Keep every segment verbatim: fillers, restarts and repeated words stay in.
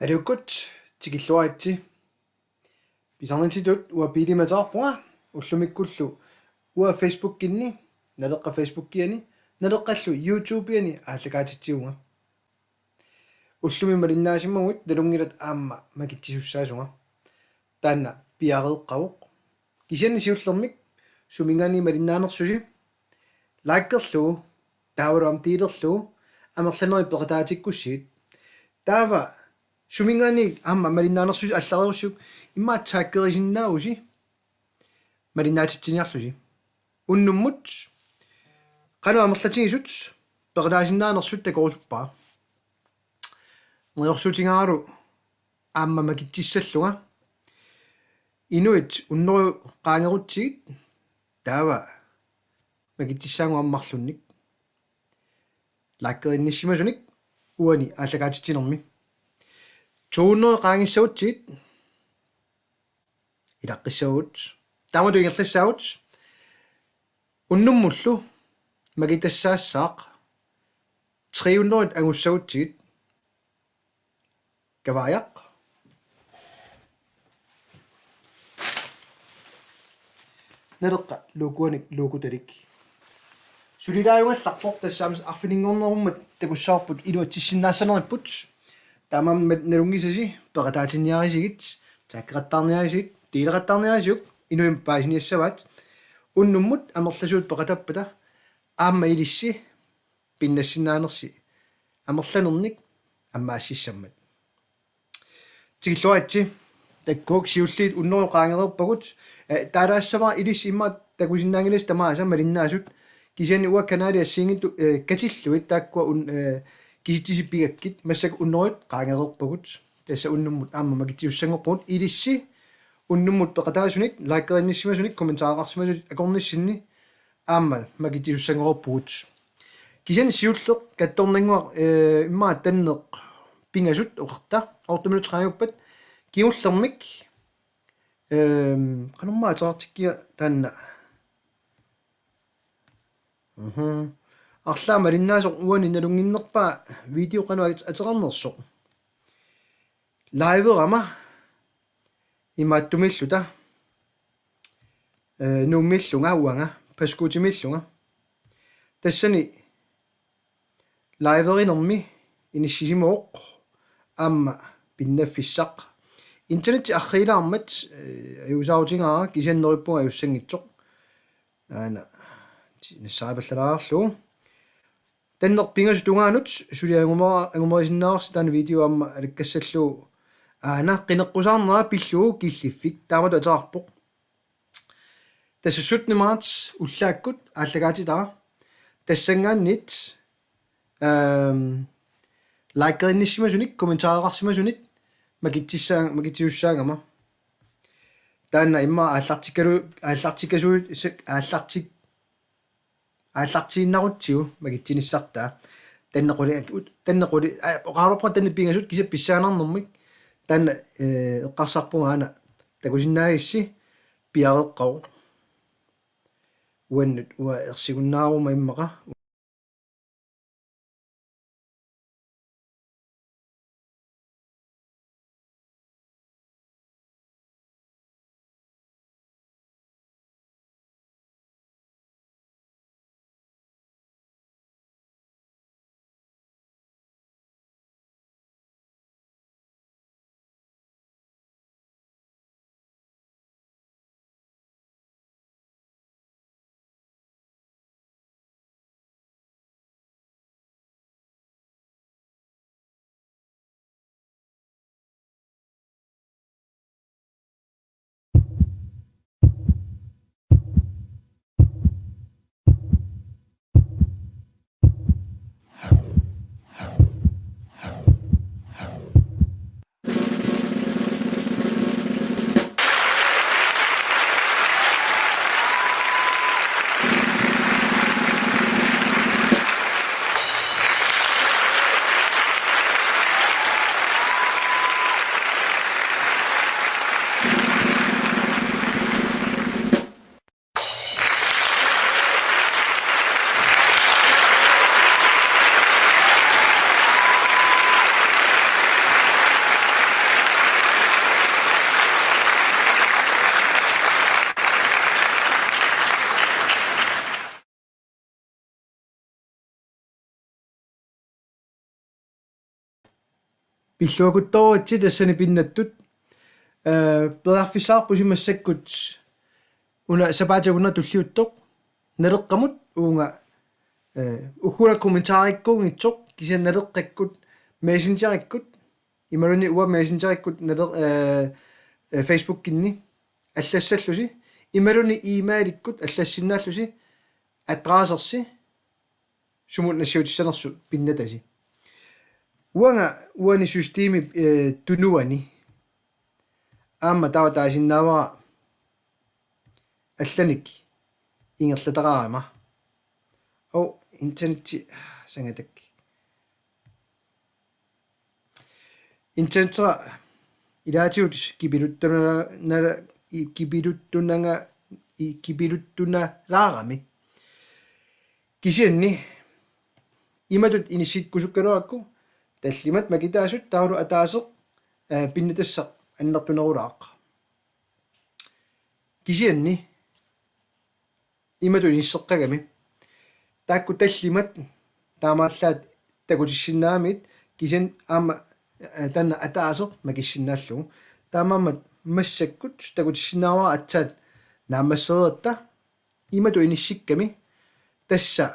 Aluukkut tikilluaritsi. Pisarnitsitut uanga Piilimik ateqarpunga, ullumikkullu uanga Facebookinni, Naleqqap Facebookiani, Naleqqallu YouTubeiani aallakaatitsivunga. Ullumi malinnaasimmaguit nalunngilat aamma makitsisussaasunga. Taanna piareeqqavoq. Kisianni siullermik suminngaanniit malinnaanersusi likerlugu, taavalu aamma delerlugu, amerlanerit peqataatikkussigit. Taava suminngaanniit aamma malinnaanersusi allareersiuk immaqa taggerisinnaavusi malinnaatitsiniarlusi. Unnummut qanoq amerlatigisut peqataasinnaanersut takorusuppara. Neriorsuutigaaralu aamma makitsissallunga. Inuit hunnorujut qaangerutsigit taava makitsissaagut aamma marlunnik. Likerinnissimasunik uani aallakaatitsinermi. To hundrede qaangissagutsigit ilaqqissavagut. Taamatut ingerlassaagut. Unnummullu makitassaassaaq tre hundrede angussagutsigit. Kavaajaq. Naleqqap logoanik logotalik. Sulilaajugallarpoq, tassa aamma arfininngornerummat takussavarput iluatsissinnaassaneripput. Taamaammat nalunngilasi peqataatinniarisigit, taggeqattaarniarisigit, deleqattaarniarisiuk, inuit paasiniassavaat. Unnummut amerlasuut peqatappata aamma ilissi pinnassinnaanersi amerlanernik ammaassissammat. Tikilluaritsi. Taakku siulliit hunnorujut qaangereerpagut. Eh, taalaassavara ilissi immaqa takusinnaanngilassi tamaasa malinnaasut. Kisianni uanga kanalit assigiinngitsut, eh, katillugit taakkua un-, eh, kisitsisit pigakkit, massakkut hunnorujut qaangereerpagut. Tassa unnummut aamma makitsisussanngorpugut, ilissi unnummut peqataasunik, likerinnissimasunik, kommentareqarsimasunik akornassinni aamma makitsisussanngorpugut. Kisianni siulleq kattornannguaq, eh, immaqa tanneq pingasut oqarta, otte minutsit qaangiuppat, kingullermik, ehm, qanormaa ateqartikkiga taanna. Mhm. Arlaat malinnaasoq uani nalunnginnerpaa video qanoq at-, ateqarnersoq. Liverama imaattumiilluta, eh, Nuummiillunga uanga, Pascuccimiillunga. Tassani liverinermi inissisimavoq aamma pinnaffissaq. Internetti arriilaarmat, eh, ajuusaarutigaara, kisianni neriuppunga ajussanngitsoq. Aana, ti-, nassaaripallalaarlugu. Tanneq pingasut tungaanut suli anguma-, angumerisinnaavarsi taanna video aamma alakkassallugu. Aana, qineqqusaarnera pillugu killiffik, taamatut ateqarpoq. Tassa syttende marts ullaakkut aallakaatitara. Tassanngaanniit, ehm, likerinnissimasunik, kommentareqarsimasunik makitsissaa-, makitsisussaagama. Taanna immaqa aallartikkalu-, aallartikkasuit-, se-, aallartik-, aallartiinnarutsigu makitsinissartaa. Tanneq quli-, ut-, tanneq quli-, aa, oqarpoq tanneq pingasut kisianni pissanganarnermik. Taanna, eh, eqqarsarpunga aana takusinnaagissi piareeqqavoq. Uannut uanga ersigunnaaruma immaqa. Pilluakuttooritsi tassani pinnattut. Eh, periarfissaqarpusi massakkut una sapaatip akunnerata tulliuttoq Naleqqamut uunga, eh, ugguna kommentaarikkuunngitsoq kisianni Naleqqakkut Messengerikkut imaluunniit uanga Messengerikkut Nale-, eh, eh, Facebookinni allassallusi imaluunniit e-mailikkut allassinnaallusi adressersi sumut nassiutissanersoq pinnatasi. Uanga uani systemip, eh, tunuani aamma taava taasinnaavara allanik ingerlataqarama. Au, internetti sangatak. Internettera ilaatigut kipiluttunara-, nara-, i-, kipiluttunanga-, i-, kipiluttunalaarami. Kisianni imatut inissikkusukkaluarakku tallimat makitaasut taavalu ataaseq, eh, pinnatassaq annertunerulaaq. Kisianni imatut inisseqqagami. Taakku tallimat taamaallaat takutissinnaammat kisianni aamma, eh, taanna ataaseq makissinnaallugu. Taamaammat massakkut takutissinnaavara aatsaat naammassereeratta imatut inissikkami tassa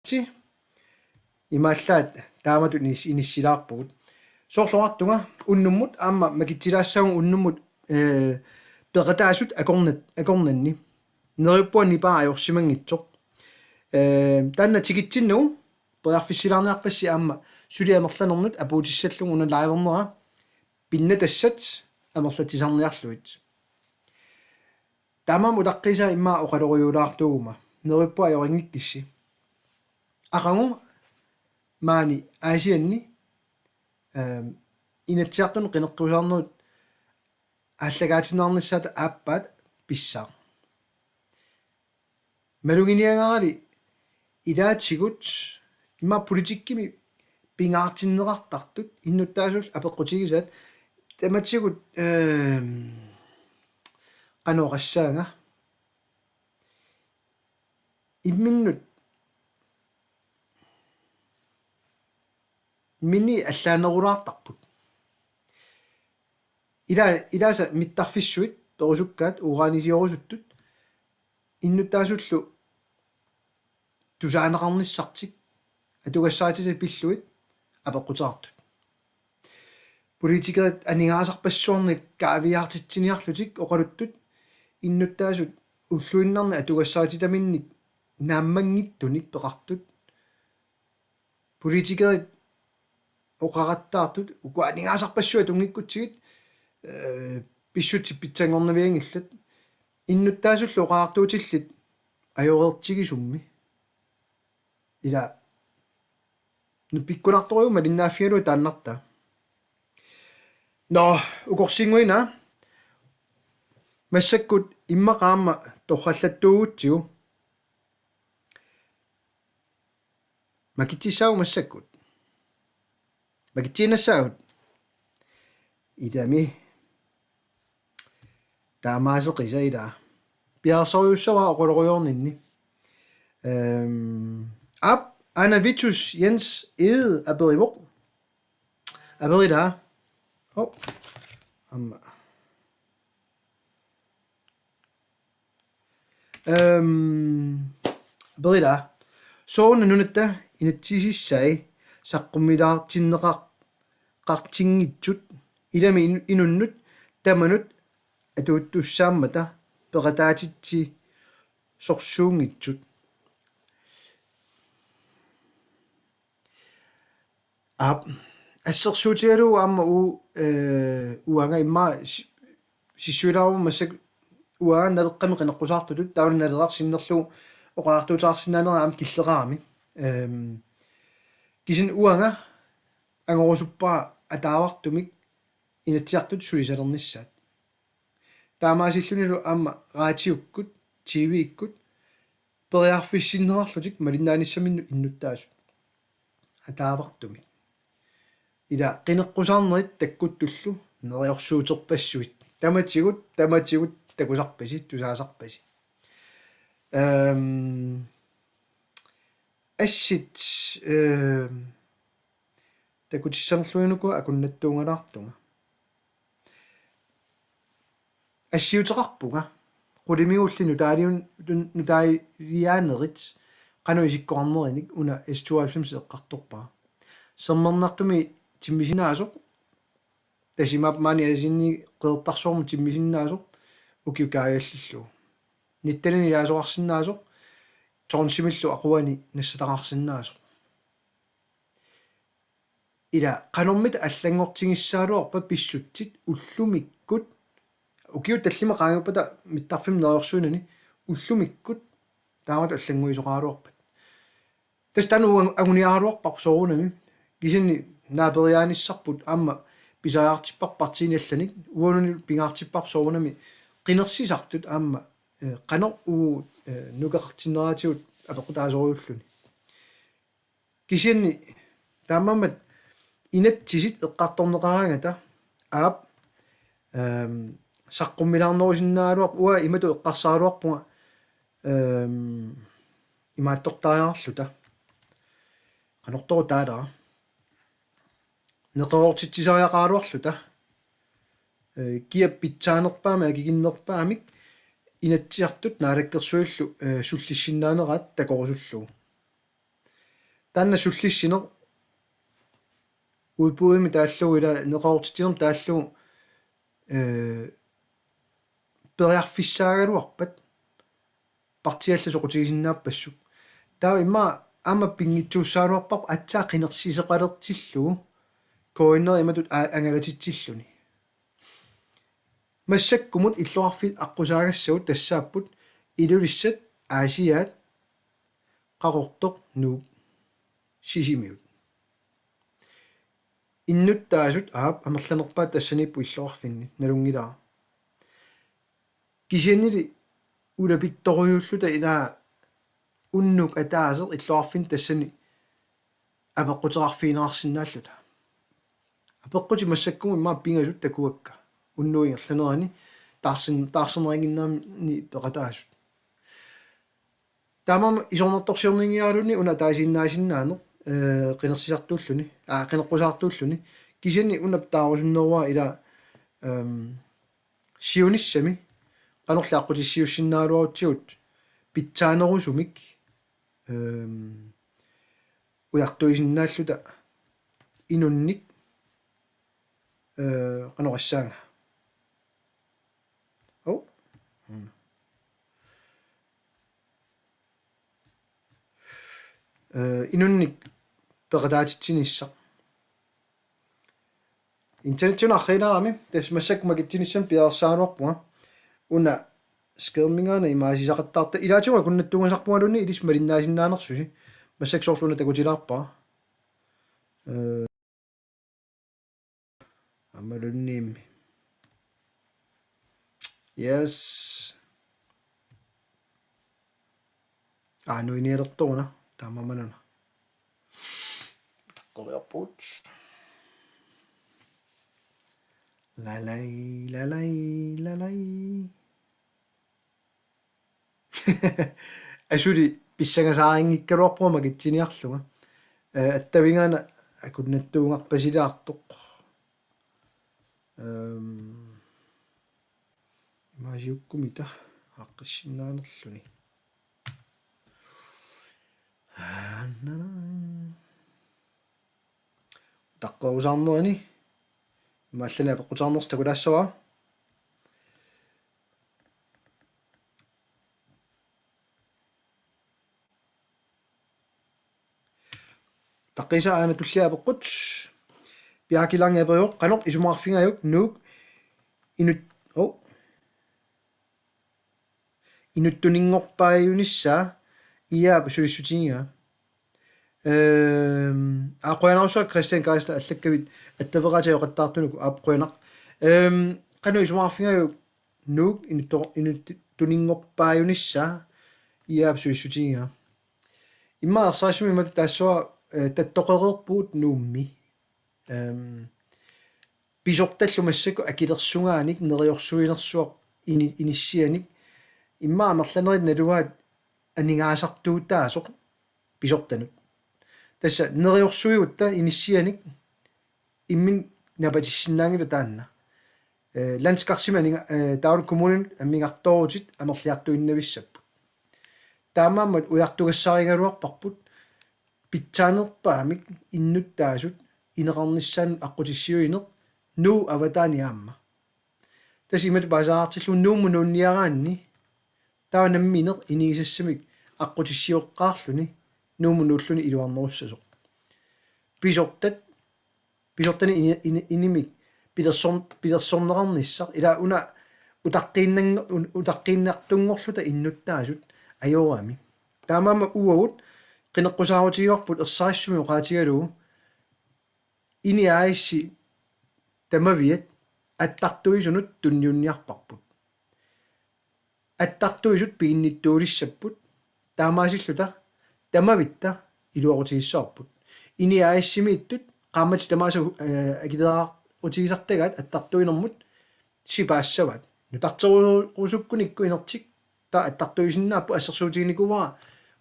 Ti. Imaallaat taamatut inis-, inissilaarpugut. Soorlu oqartunga unnummut aamma makitsilaassaanga unnummut, eh, peqataasut akornat-, akornanni. Neriuppunga nipaa ajorsimanngitsoq. Eh, taanna tikitsinnagu periarfissilaarniarpassi aamma suli amerlanernut apuutissallugu una live-ernera pinnatassat amerlatsisarniarlugit. Taamaammat utaqqiisaa immaqa oqalorujuulaartuuguma. Neriuppunga ajorinngikkussi. Aqagu maani Aasianni, ehm, Inatsisartuni qineqqusaarnerup aallakaatinneqarnissaata aappaat pissaaq. Maluginiagarali ilaatigut immaqa politikkimi pingaartinneqartartut innuttaasullu apeqqutigisaat tamatigut, ehm, qanoq oqassaanga. Imminnut, imminni allaanerulaartarput. Ila-, ilaasa mittarfissuit perusukkaat uranisiorusutut innuttaasullu tusaaneqarnissartik atugassarititatik pillugit apeqquteqartut. Politikerit aningaasarpassuarnik kaaviiaartitsiniarlutik oqaluttut innuttaasut ulluinnarni atugassarititaminnik naammanngitsunik peqartut. Politikerit oqarattaartut ukua aningaasarpassuit atunngikutsigit, eh, pissutsit pitsanngornavianngillat. Innuttaasullu oqariartuutillit ajoreertigisummi. Ila nupikkunartorujuuvoq malinnaaffigalugu taannartaa. Nå, ukorsinnguina. Massakkut immaqa aamma torrallattuugutsigu. Makitsissaagut massakkut. Makitsiinnassaagut. Ilami. Taamaaseqisa ila. Piareersorujussuuara oqalorujoorninni. Ehm, aap, Anavitus Jens Egede aperivoq. Aperila. Hov. Aamma. Ehm, aperila. Sooruna nunatta inatsisissai saqqummilaartinneqar-, qartinngitsut ilami in-, inunnut tamanut atuuttussaammata peqataatitsisorsuunngitsut. Aap, assersuutigalugu aamma uu, eh, uanga immaqa si-, sissuilaaruma massakkut uanga Naleqqami qineqqusaartutut taavalu Naleraq sinnerlugu oqariartuuteqarsinnaanera aamma killeqarami. Ehm, kisianni uanga angorusuppara ataavartumik Inatsisartut sulisalernissaat. Taamaasillunilu aamma raatiukkut, T V-ikkut, periarfissinneqarlutik malinnaanissaminnut innuttaasut. Ataavartumik. Ila qineqqusaarnerit takkuttullu neriorsuuterpassuit. Tamatigut, tamatigut takusarpasi, tusaasarpasi. Ehm, assit, ehm, takutissanerluinnarlugu akunnattuungalaartunga. Assiuteqarpunga. Qulimiguulli nutaaliun-, nutaaliaanerit qanoq isikkoqarnerinik una S tooghalvfems eqqartorpara. Sermernartumi timmisinnaasoq. Tassa imaappoq maani Aasianni Qeqertarsuarmi timmisinnaasoq ukiukaajallillu. Nittenini ilaasoqarsinnaasoq. Tonsimillu aquani nassataqarsinnaasoq. Ila qanormita allanngortigissagaluarpat pissutsit ullumikkut. Ukiut tallimat qaangiuppata mittarfimmi neriorsuinani ullumikkut taamatut allannguisoqaraluarpat. Tassa taanna uang-, anguniaraluarparput soorunami. Kisianni naaperiaanissarput aamma pisariaqartipparput partiini allanik uanuni pingaartipparput soorunami qinersisartut aamma, eh, qanoq uagut, eh, nukeqartinneratigut apeqqutaasorujulluni. Kisianni taamaammat inatsisit eqqartorneqaraangata aap, ehm, saqqummilaarnerusinnaagaluarpoq uanga imatut eqqarsaraluarpunga, ehm, imaattortariaqarluta. Qanortoq taalara. Neqeroortitsisariaqaraluarluta. Eh, kia pitsaanerpaamik akikinnerpaamik Inatsisartut Naalakkersuillu, eh, sullissinnaanerat takorusullugu. Taanna sullissineq udbudimik taallugu ila neqeroortitsinermik taallugu, eh, periarfissaagaluarpat partiit allat soqutigisinnaappassuit. Taava immaqa aamma pinngitsuussagaluarparput aatsaat qinersisoqalertillugu K N R imatut a-, angalatitsilluni. Massakkumut illoqarfiit aqqusaagassagut tassaapput Ilulissat, Aasiaat, Qaqortoq, Nuuk, Sisimiut. Innuttaasut aap amerlanerpaat tassaniipput illoqarfinni nalunngilara. Kisiannili ulapittorujuulluta ilaa unnuk ataaseq illoqarfinni tassani apeqquteqarfigineqarsinnaalluta. Apeqqutit massakkumut immaqa pingasut takuakka. Unnuup ingerlanerani taarsin-, taarserneqannginnamik peqataasut. Taamaammat isornartorsiorninngiaraluni una ataasiinnaasinnaaneq, eh, qinersisartuulluni, aa, qineqqusaartuulluni. Kisianni una taarusunneruara ila, ehm, siunissami qanorli aqqutissiuussinnaagaluarutsigu pitsaanerusumik, ehm, ujartuisinnaalluta inunnik, eh, qanoq oqassaanga. Oh. Mm. Eh, inunnik peqataatitsinissaq. Internettiuna arriilaarami, tassa massakkut makitsinissannut piareersaraluarpunga. Una skærminngaanniit imaasisaqattaarta. Ilaatigut akunnattuungasarpungaluunniit ilissi malinnaasinnaanersusi. Massakkut soorlu una takutilaarpara. Eh, Aammalunniimmi. Yes. Aa, nuinialertoruna. Taamaammanuna. Qoriarpugut. Lalai, lalai, lalai. Asuli pissangasaariinngikkaluarpunga makitsiniarlunga. Eh, attavigaana akunnattuungarpasilaartoq. Ehm, imaasiukkumita aaqqissinnaanerluni. Taqqerusaarnerani. Imaallanik apeqqutaarnersoq takulaassavara. Taqqiisa aana tullia apeqqut. Piakilaangi aperivoq qanoq isumaqarfigaajuk Nuuk inut-, oh. Inuttuninngorpaajunissaa ia sulissutigigaa. Ehm, aa, qujanarsuaq Christian Geisler allakkavit attaveqaatit ajoqattaartunuku, aap, qujanaq. Ehm, qanoq isumaqarfigaajuk Nuuk inutto-, inuttuninngorpaajunissaa I A-p suissutigigaa. Immaqa ersarissumik imatut taassuma, eh, tattoqereerpugut Nuummi. Ehm, pisortallu massakkut akilersugaanik neriorsuinersuaq ini-, inissianik immaqa amerlanerit naluaat aningaasartuutaasoq pisortanut. Tassa neriorsuigutta inissianik imminut napatissinnaanngilaq taanna. Eh, landskarsimik aninga-, eh, taavalu kommuninut amigartoorutit amerliartuinnavissapput. Taamaammat ujartugassarigaluarparput pitsaanerpaamik innuttaasut ineqarnissaannut aqqutissiuineq Nuup avataani aamma. Tassa imatut paasaartillugu Nuummut nuunniaraanni taava nammineq inigisassamik aqqutissiueqqaarluni Nuummut nuulluni iluarnerussasoq. Pisortat, pisortani ini-, ini-, inimik pilersor-, pilersorneqarnissaq, ila una utaqqiinnang-, un-, utaqqiinnartunngorluta innuttaasut ajorami. Taamaammat uagut qineqqusaarutigaarput ersarissumik oqaatigalugu INI A/S-i tamaviat attartuisunut tunniunniarparput. Attartuisut piginnittuulissapput, taamaasilluta tamavitta iluaqutigissavarput. INI A/S-imiittut qaammatit tamaasa, eh, akileraarutigisartagaat attartuinermut sipaassavaat. Nutarterusukkunikku inertik taava attartuisinnaapput, assersuutiginikuuara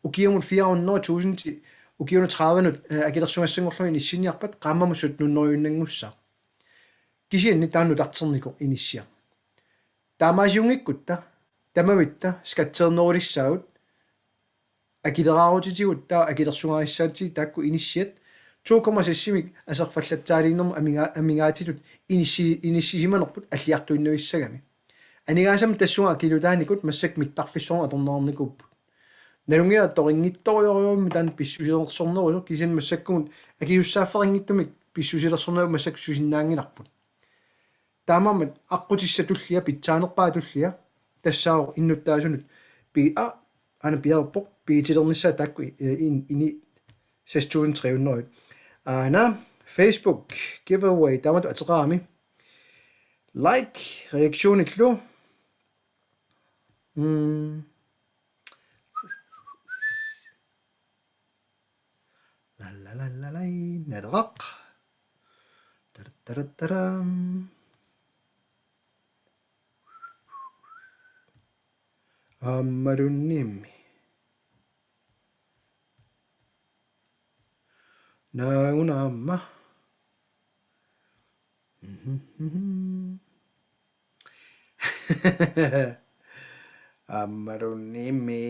ukiumut fire hundrede tusind ukiunut tredivenut, eh, akilersugassanngorlugit inissinniarpat qaammammut sytten hundrede-innanngussaaq. Kisianni taanna nutarternikoq inissiaq. Taamaasiunngikkutta tamavitta skatternerulissaagut akileraarutitigut taava akilersugarissaatsigit taakku inissiat to komma seks-imik aserfallatsaaliinermut amiga-, amigaatitut inissi-, inissisimanerput alliartuinnavissagami. Aningaasanik tassunga akilutaanikut massakkut mittarfissuarnut atorneqarnikuupput. Nalunngilara torinngitsorujorujummik taanna pissusilersornerusoq, kisianni massakkumut akisussaaffeqanngitsumik pissusilersornerup massakkut susinnaanngilarput. Taamaammat aqqutissat tulliat, pitsaanerpaat tulliat tassaavoq innuttaasunut pi-, a-, aana piareerpoq pigitilernissaat taakku, eh, in-, INI seks tusind tre hundrede. Aana Facebook giveaway taamatut ateqarami. Like, reaktionillu. Mm. La, la, la, la, la, Naleraq. Tar, tar, taram. Aammalunniimmi. Naaguna aamma. Mhm, mhm. Aammalunniimmi.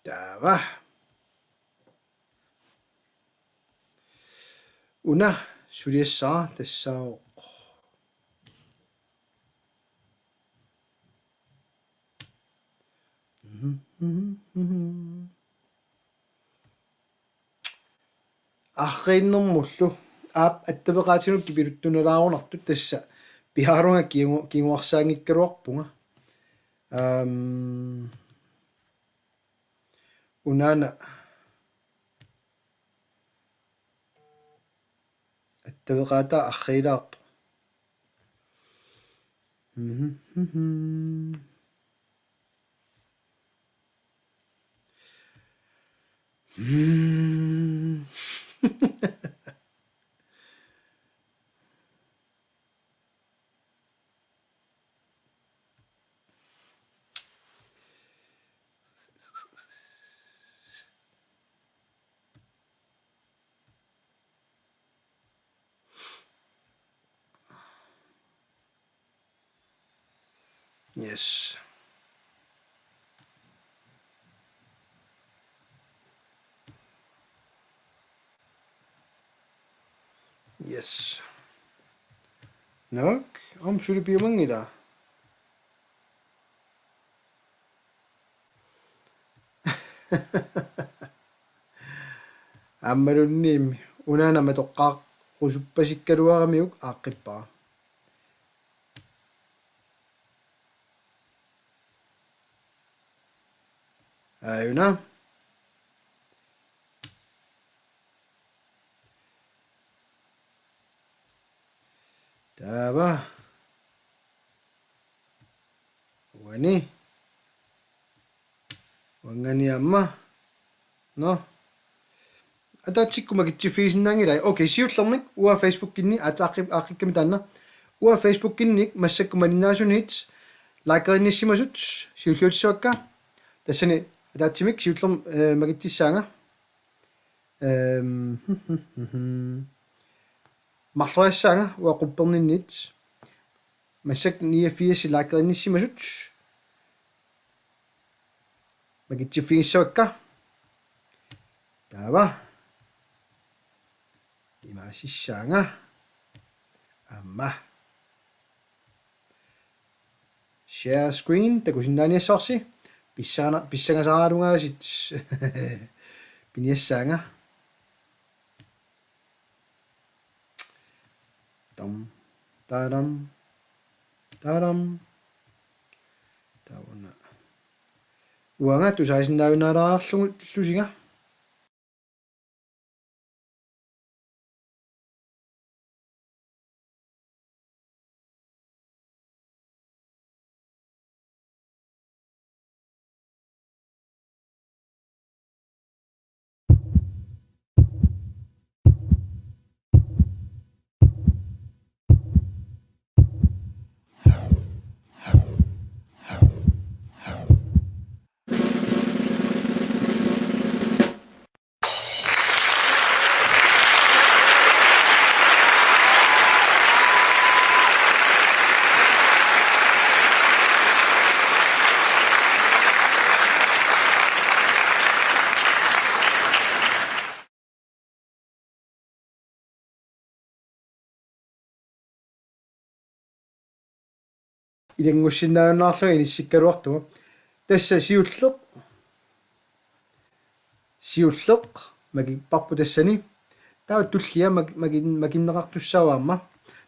Taava. Una suliassara tassaavoq. Mhm, mhm, mhm. Arriinnermullu aap attaveqaatinut kipiluttunalaarunartut tassa piaarunga kingu-, kinguarsaanngikkaluarpunga. Aam, unaana attaveqaataa arriilaartoq. Mhm, mhm. Mm. Yes. Yes. Nok, om suli piumanngilaq. Aammalunniimmi unaana matoqqaarusuppasikkaluaramiuk aaqqippara. Aajuna. Taava. Uani. Uangani aamma. Nå. Ataatsikkut makitsiffigisinnaanngilai. Okay, siullermik uanga Facebookinni aatsaat aaqqi-, aaqqikkamik taanna. Uanga Facebookinni massakkut malinnaasunit likerinnissimasut siulliutissavakka. Tassani ataatsimik siullermik, eh, makitsissaanga. Ehm, marloriassaanga uanga qupperninnit. Massakkut niogfirs likerinnissimasut. Makitsiffigissaakka. Taava. Imaasissaanga. Aamma. Share screen, takusinnaaniassavarsi. Pissangana-, pissangasaralungaasiit. Piniassaanga. Tam, taram, taram. Taava una. Uanga tusaasinnaavinnalaarlugu lusiga. Ilanngussinnaajunnaarlunga inissikkaluartunga. Tassa siulleq. Siulleq makipparput tassani. Taava tullia mak-, makin-, makinneqartussaavoq aamma.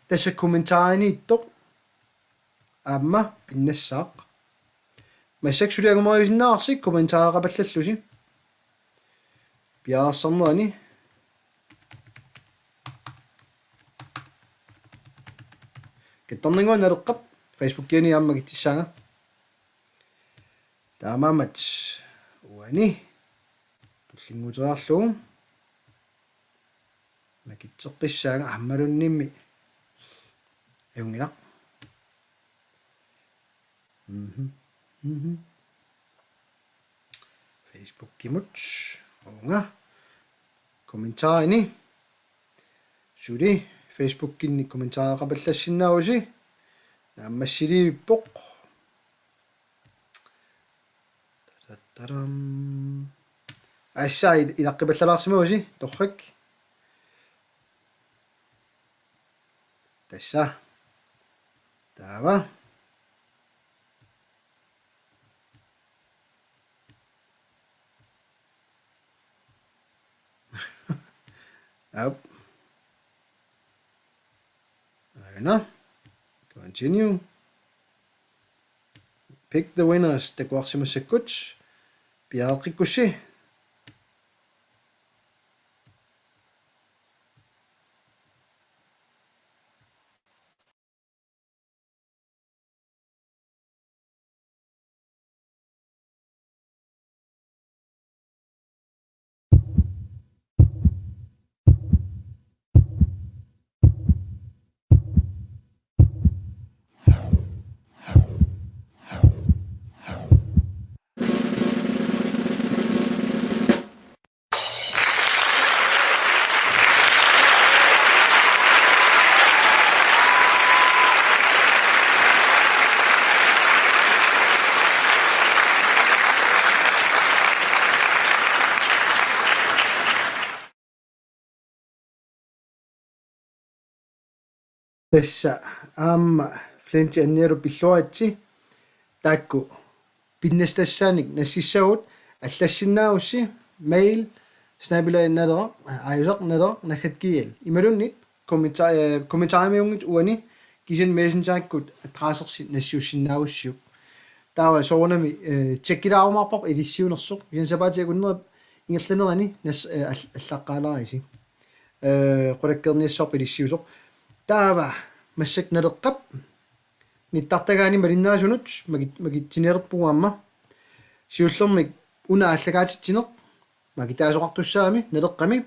Tassa kommentariniittoq. Aamma pinnassaaq. Massakkut suli angumerivisinnaarsi kommentareqapallallusi. Piareersarnerani. Kattornannguaq Naleqqap Facebookiani aamma makitsissaanga. Taamaammat uani tullinnguuteriarlugu makitseqqissaanga aammaluunniimmi ajunngilaq. Mhm. Mhm. Facebookimut uunga kommentarini. Suli Facebookinni kommentareqapallassinnaagussi. Naammassiliivippoq. Tataram. Aassaa il-, ilaqqipallalaarsimagussi, torrak. Tassa. Taava. Aap. Aana. Continue. Pick the winners, takuarsimassakkut. Piareqqikkussi. Tassa aamma Flint annialu pilluaritsi taakku pinnassatassaanik nassissagut allassinnaavusi mail snabel-a naleraq aajusaq naleraq naggat gl imaluunniit kommenta-, eh, kommentarimiunngitsoq uani kisianni Messengerikkut adressersi nassiussinnaagussiuk. Taava soorunami, eh, tjekkilaarumaarparput ilissiunersoq. Kisianni sapaatip akunneri ingerlanerani nas-, eh, all-, allaqqaalarisi. Eh, qulakkeerniassavarput ilissiusoq. Taava Massakkut Naleqqap nittartagaani malinnaasunut maki-, makitsinialerpugut aamma. Siullermik una aallakaatitsineq makitaasoqartussaagami Naleqqami.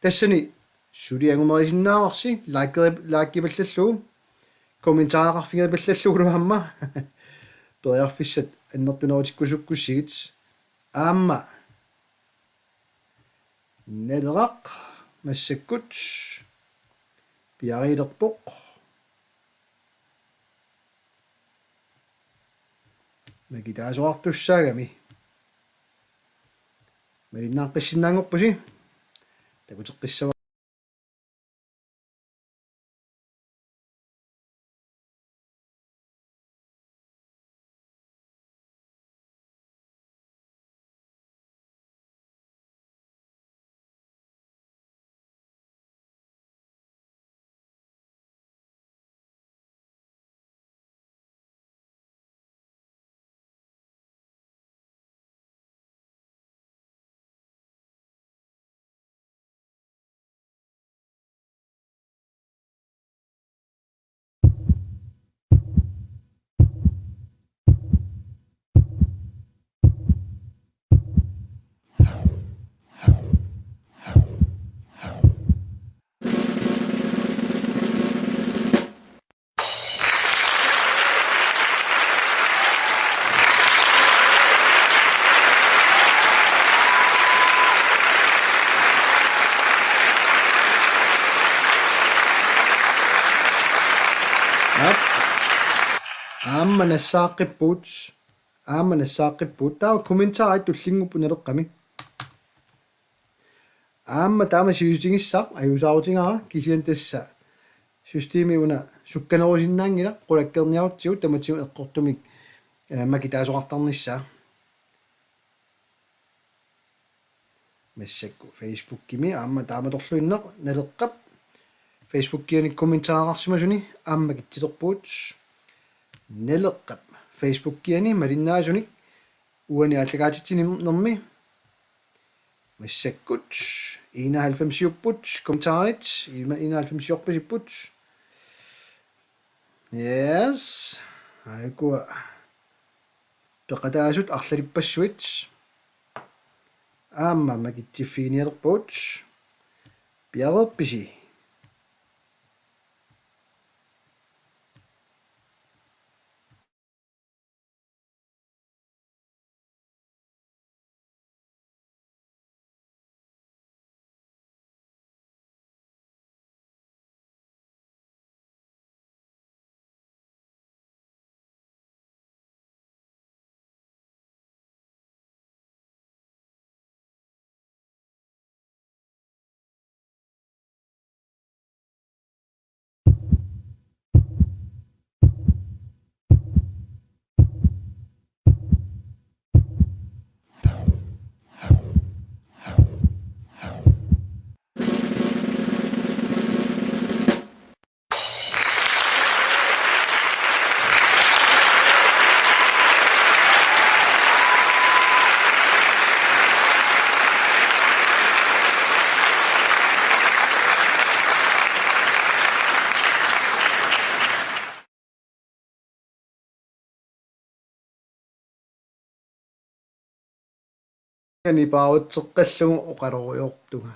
Tassani suli angumerisinnaavarsi, like-, likepallallugu, kommentaraqarfigipallallugulu aamma. Periarfissat annertunerutikkusukkussigit. Aamma Naleraq massakkut piareerpoq. Makitaasoqartussaagami. Malinnaaqqissinnaanngorpusi. Takuteqqissavara. Aap. Aamma nassaaqqipput. Aamma nassaaqqipput. Taava kommentarit tullinnguupput Naleqqami. Aamma taama sivisutigissaaq ajuusaarutigaara, kisianni tassa systemi una sukkanerusinnaanngilaq, qulakkeerniarutsigu tamatigut eqqortumik, eh, makitaasoqartarnissaa. Massakkut Facebookimi aamma taamatorluinnaq Naleqqap Facebookiani kommentaraqarsimasuni aamma makitserpugut. Naleqqap Facebookiani malinnaasunik uani aallakaatitsinermi. Massakkut enoghalvfemsiupput kommentarit, ima enoghalvfemsiorpasipput. Yes. Aajuku peqataasut arlalippassuit. Aamma makitsiffiginialerpugut. Piareerpisi? Ani paarutseqqallugu oqalorujoortunga.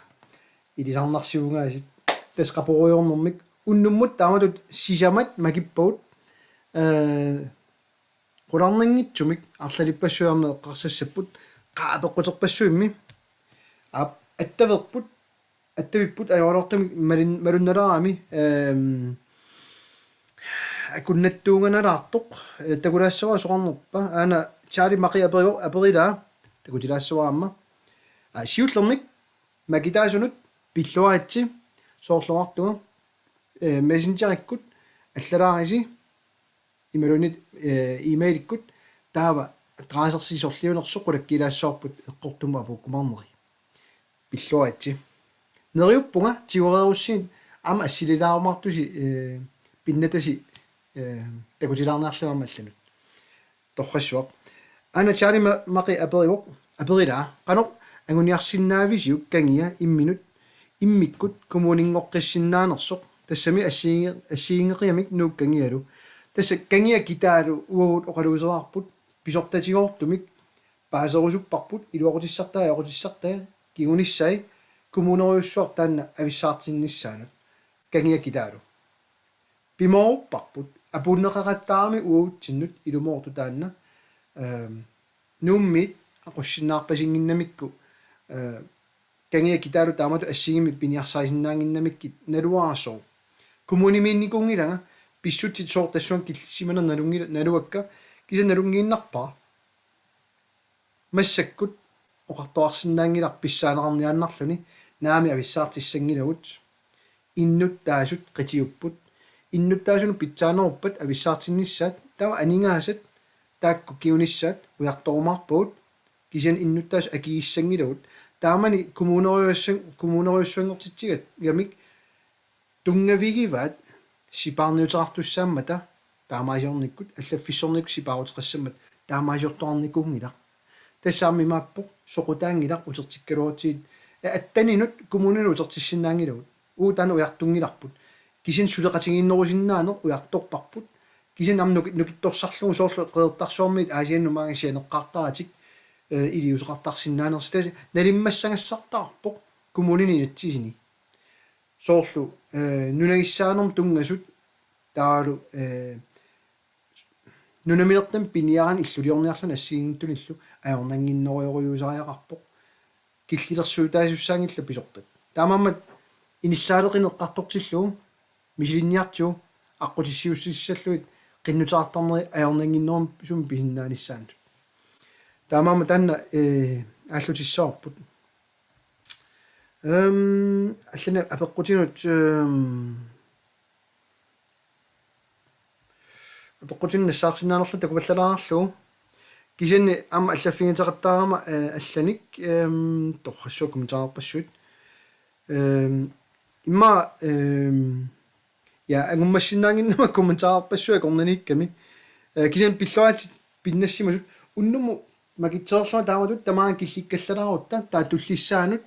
Ilisarnarsivugaasiit tassa qaporujoornermik unnummut taamatut sisamat makippagut. Eh, qularnanngitsumik arlalippassuit aamma eqqarsassapput qaa apeqquterpassuimmi. Aap, attaverput, attavipput ajoraluartumik malin-, malunnalaarami, ehm, akunnattuunganalaartoq, eh, takulaassavara soqarnerpa. Aana Charlie Maqi aperivoq, aperilaa, takutilaassavara aamma. Aa, siullermik makitaasunut pilluaritsi, soorlu oqartunga, eh, Messengerikkut allalaarisi imaluunniit, eh, e-mailikkut, taava adressersi sorliunersoq qulakkiilaassavarput eqqortumut apuukkumaarneri. Pilluaritsi. Neriuppunga tiguereerussigit aamma assililaarumaartusi, eh, pinnatasi, eh, takutilaarniarlugu aamma allanut. Torrassuaq. Aana Charlie Ma-, Maqi aperivoq, aperilaa: Qanoq anguniarsinnaavisiuk Kangia imminut, immikkut kommuninngoqqissinnaanersoq? Tassami assigiinnge-, assigiinngeqigamik Nuuk Kangialu. Tassa Kangia Kitaalu uagut oqaluuseraarput pisortatigoortumik paaserusupparput iluaqutissartaa ajoqutissartaa kingunissai kommunerujussuaq taanna avissaartinnissaanut Kangia Kitaalu. Pimoorupparput apuunneqaqattaarami uagutsinnut ilumoortoq taanna, ehm, Nuummiit aqussinnaarpasinnginnamikku, eh, Kangia Kitaalu taamatut assigiimmik piniarsaasinnaannginnamikkit naluara sooq. Kommunimiinnikuunngilanga pissutsit sooq tassunga killisimaneq nalunngila-, naluakka kisianni nalunngiinnarpara. Massakkut oqartoqarsinnaanngilaq pissaaneqarniaannarluni naamik avissaartissanngilagut. Innuttaasut qitiupput. Innuttaasunut pitsaaneruppat avissaartinnissaat taava aningaasat taakku kingunissaat ujartorumaarpagut. Kisianni innuttaasut akigissanngilagut. Taamani kommunerujussuan-, kommunerujussuanngortitsigamik tunngavigivaat sipaarniuteqartussaammata taamaasiornikkut, allaffissornikkut sipaaruteqassammata taamaasiortoqarnikuunngilaq. Tassa aamma imaappoq soqutaanngilaq utertikkaluarutsigit, eh, attaninut kommuninut utertissinnaanngilagut. Uagut taanna ujartunngilarput. Kisianni suleqatigiinnerusinnaaneq ujartorparput. Kisianni aamma nuki-, nukittorsarlugu soorlu Qeqertarsuarmiit Aasiannut maanga sianeqqaartaratik, eh, iliuuseqartarsinnaanersi. Tassa nalimmassagassartaarpoq kommunini inatsisini. Soorlu, eh, nunagissaanermut tunngasut taavalu, eh, nunaminertamik piniarani illuliorniarluni assigiinngitsunillu ajornannginnerujorujussuusariaqarpoq. Killilersuutaasussaanngillat pisortat. Taamaammat inissaaleqineq eqqartortillugu misilinniartigu aqqutissiuutissallugit qinnuteqartarneri ajornannginnerusumik pisinnaanissaannut. Taamaammat taanna, eh, aallutissavarput. Ehm, allanik apeqqutinut, ehm, apeqqutinut nassaarsinnaanerluta takupallalaarlugu. Kisianni aamma allaffigiteqattaarama, eh, allanik, ehm, torrassuaq kommentaarpassuit. Ehm, immaqa, ehm, ja, angummassinnaannginnama kommentaarpassuit akornanniikkami. Eh, kisianni pilluaritsi pinnassimasut unnummut makitsereerlunga taamatut tamaanga killikkallalaarutta taava tullissaanut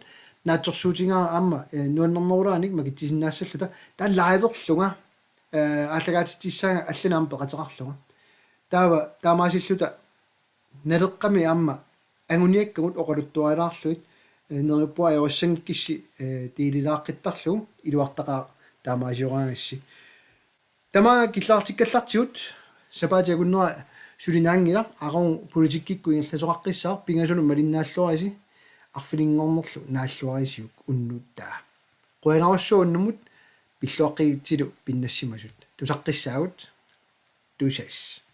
naatsorsuutigaara aamma, eh, nuannernerulaanik makitsisinnaassalluta. Taava liverlunga, eh, aallakaatitsissaanga allanik aamma peqateqarlunga. Taava taamaasilluta Naleqqami aamma anguniakkagut oqaluttuarilaarlugit, eh, neriuppunga ajorissanngikkissi, eh, tiililaaqqittarlugu iluartaqaaq taamaasioraagassi. Tamaanga killaartikkallartigut sapaatip akunnera sulinaanngilaq, aqagu politikkikkut ingerlasoqaqqissaaq, pingasunut malinnaalluarisi arfininngornerlu naalluarisiuk unnuuttaa. Qujanarsuaq unnummut pilluaqqigitsilu pinnassimasut. Tusaqqissaagut. Tusass.